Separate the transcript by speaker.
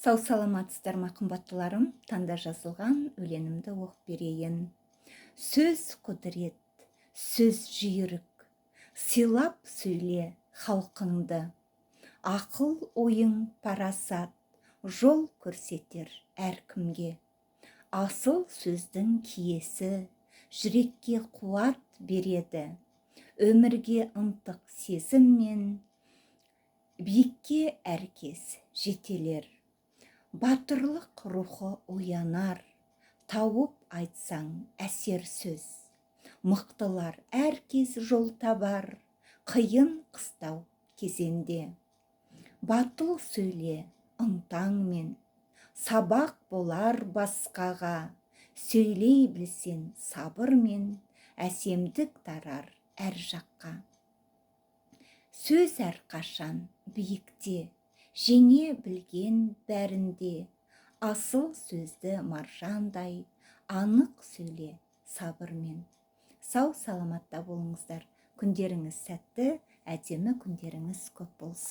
Speaker 1: Сау саламатсыздар ма, қымбаттыларым? Таңда жазылған өлеңімді оқып берейін. Сөз құдірет, сөз жүйрік, сыйлап сөйле халқыңды. Ақыл ойың парасат, жол көрсетер әркімге. Асыл сөздің киесі жүрекке қуат береді. Өмірге ынтық сезіммен биікке әркез жетелер. Батырлық рухы оянар, тауып айтсаң әсер сөз. Мықтылар әркез жол табар, қиын қыстау кезеңде. Батыл сөйле ынтаңмен, сабақ болар басқаға. Сөйлей білсең сабырмен, әсемдік тарар әр жаққа. Сөз әрқашан биікте, жеңе білген бәрінде. Асыл сөзді маржандай анық сөйле сабырмен. Сау саламатта болыңыздар, күндеріңіз сәтті, әдемі күндеріңіз көп болсын.